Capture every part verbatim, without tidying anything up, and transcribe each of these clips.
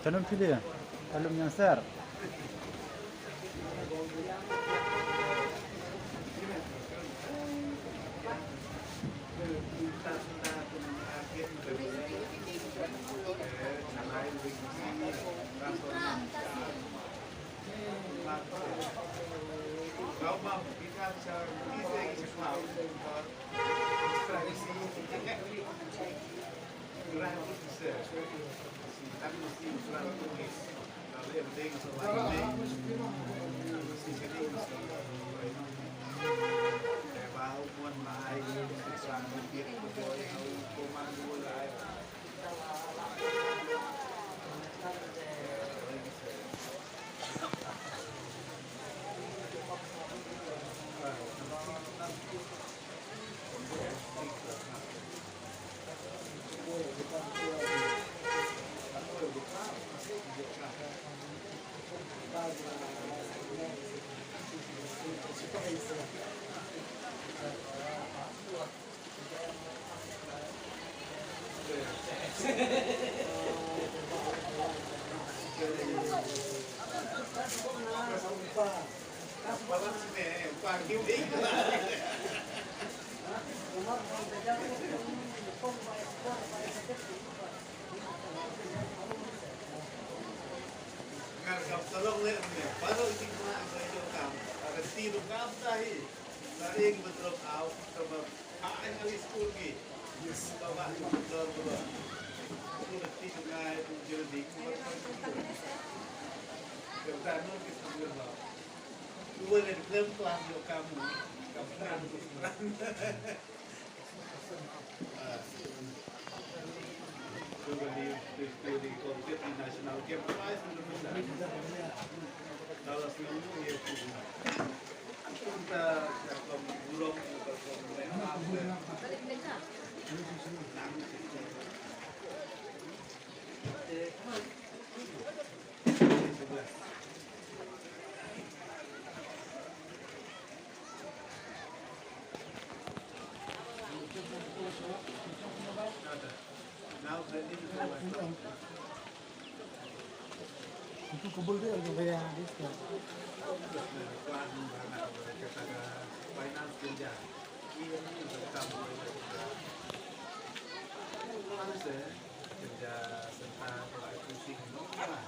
Tanum pili, alum yang ser. Ngar kam tolong le ne, baru jingkhuslai jong kam. Ada ti ruh kam tahi. Laring bedrop au, kaba ai ngali skul ki. Yes, kaba bedrop kaba. Aku leti ngai tu jadi. Kata nu ki skul ba. Dua le dalam kelas jong kam. Kam pernah tu. Itu kabul dia, dia bayar dia. Kerja senta, kalau itu sih, no, lah.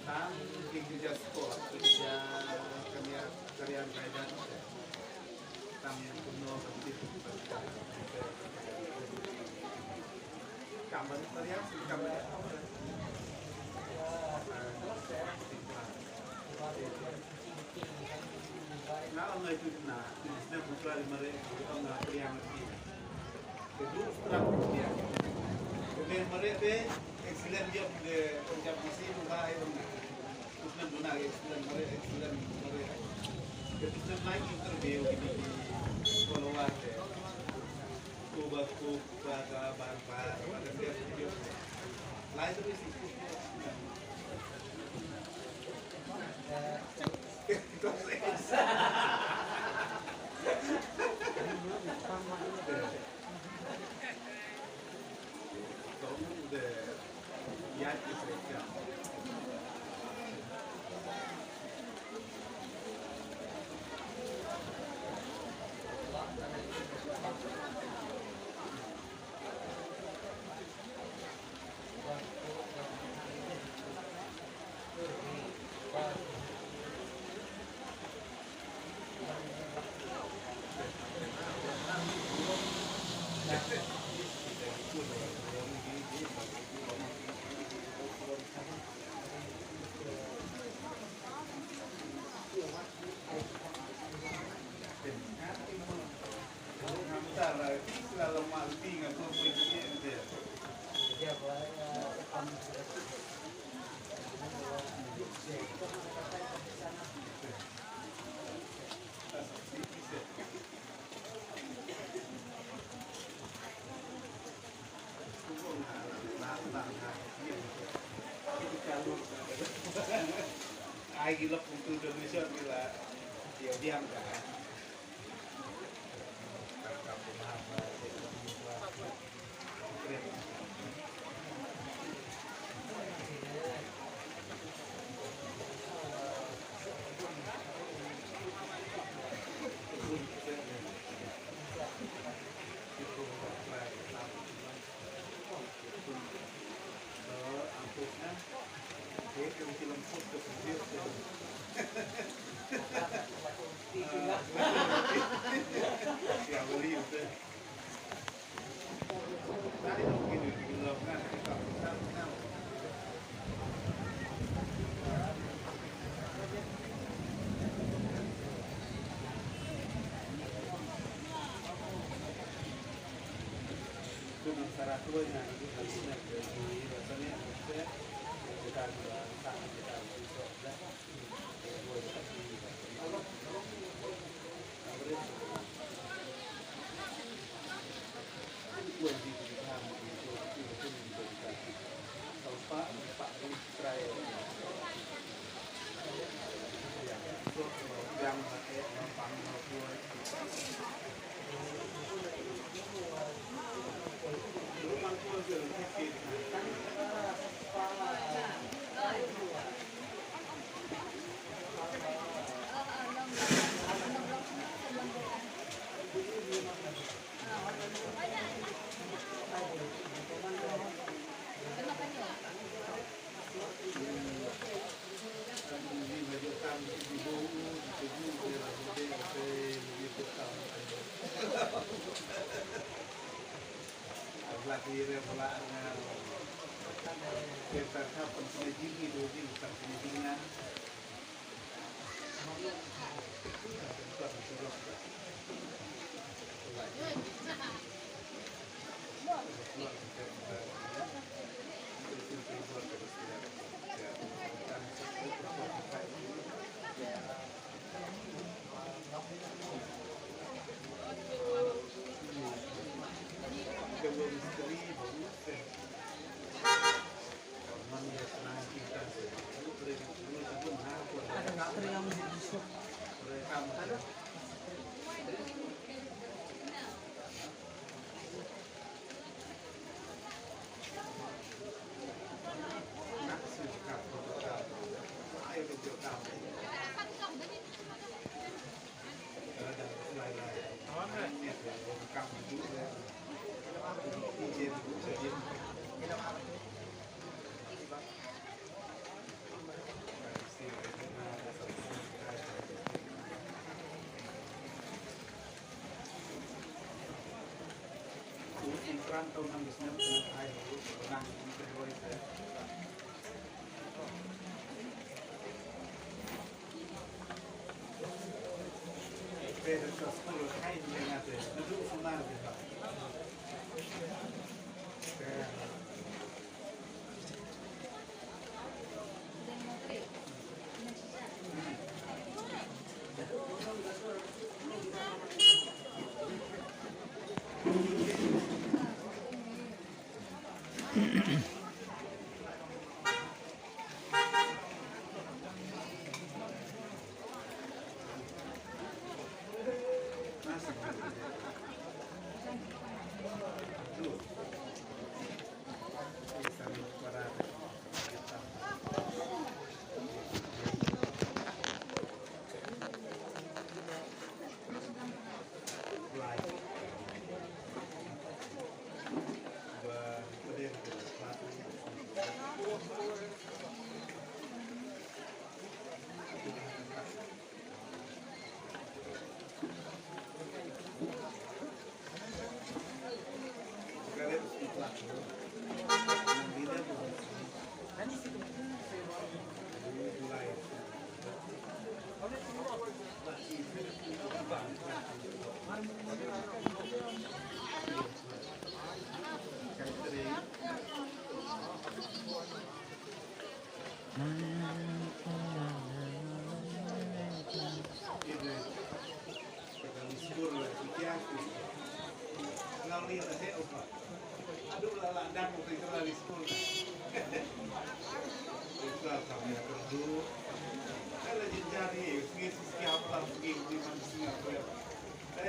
Tang ki kerja sport, kerja karya, karya guidance. Tang kumno, kamban karya, kamban. Nga ong ngai tu na, tu snem buka lima re, ong nga priang ti. Kedu strat dia. Kene mare be, excellent dia de Punjab masi buka ai ong. Tu snem buna excellent mare, excellent mare. Kedu snem lai interview kini di follower de. Tu Ai ki lok kumtu donation ki la ïa biang ka.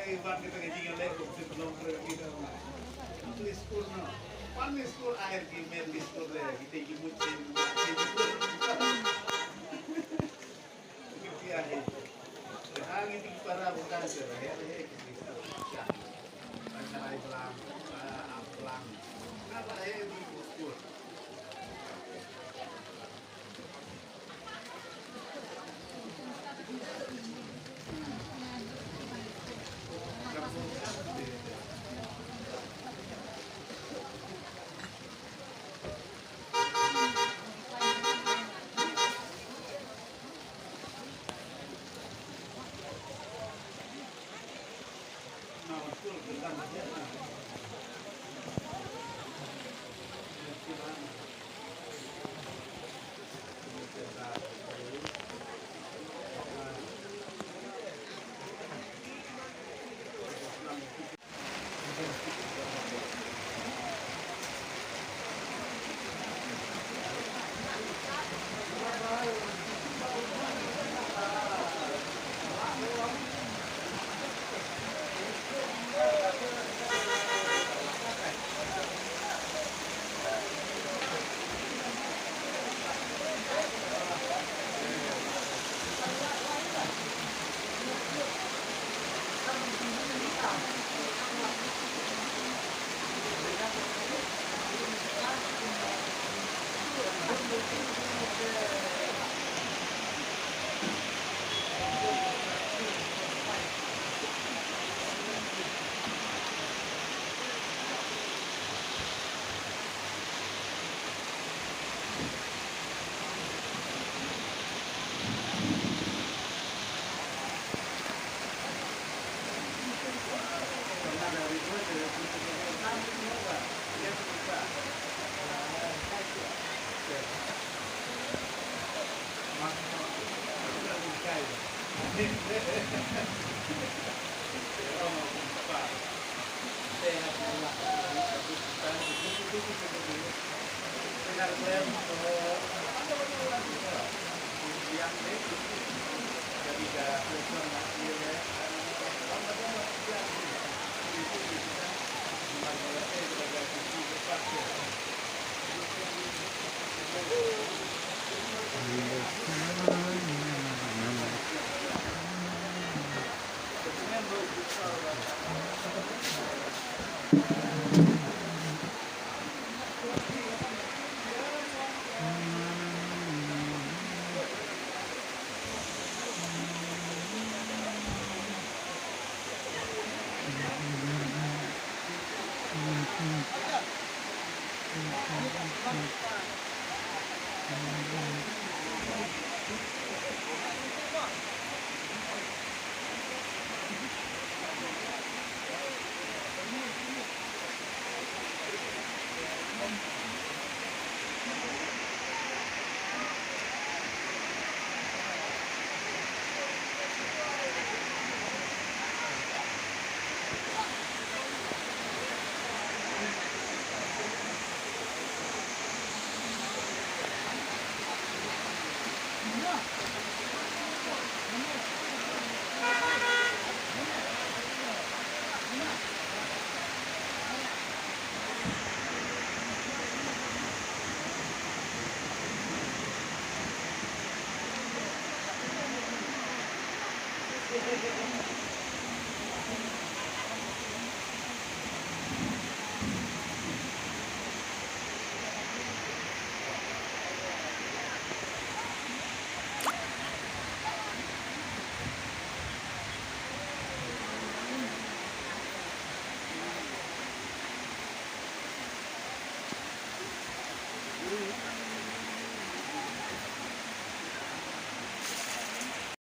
Ei, wan kita ka jingïaleh kum sien long pre kita. Pan skur no. Pan skur air ki men skur le kita ki mucin. Kita air. Hangi di para bukan sih, ya, ya, kita. Air pelang, pelang. Kenapa air di skur?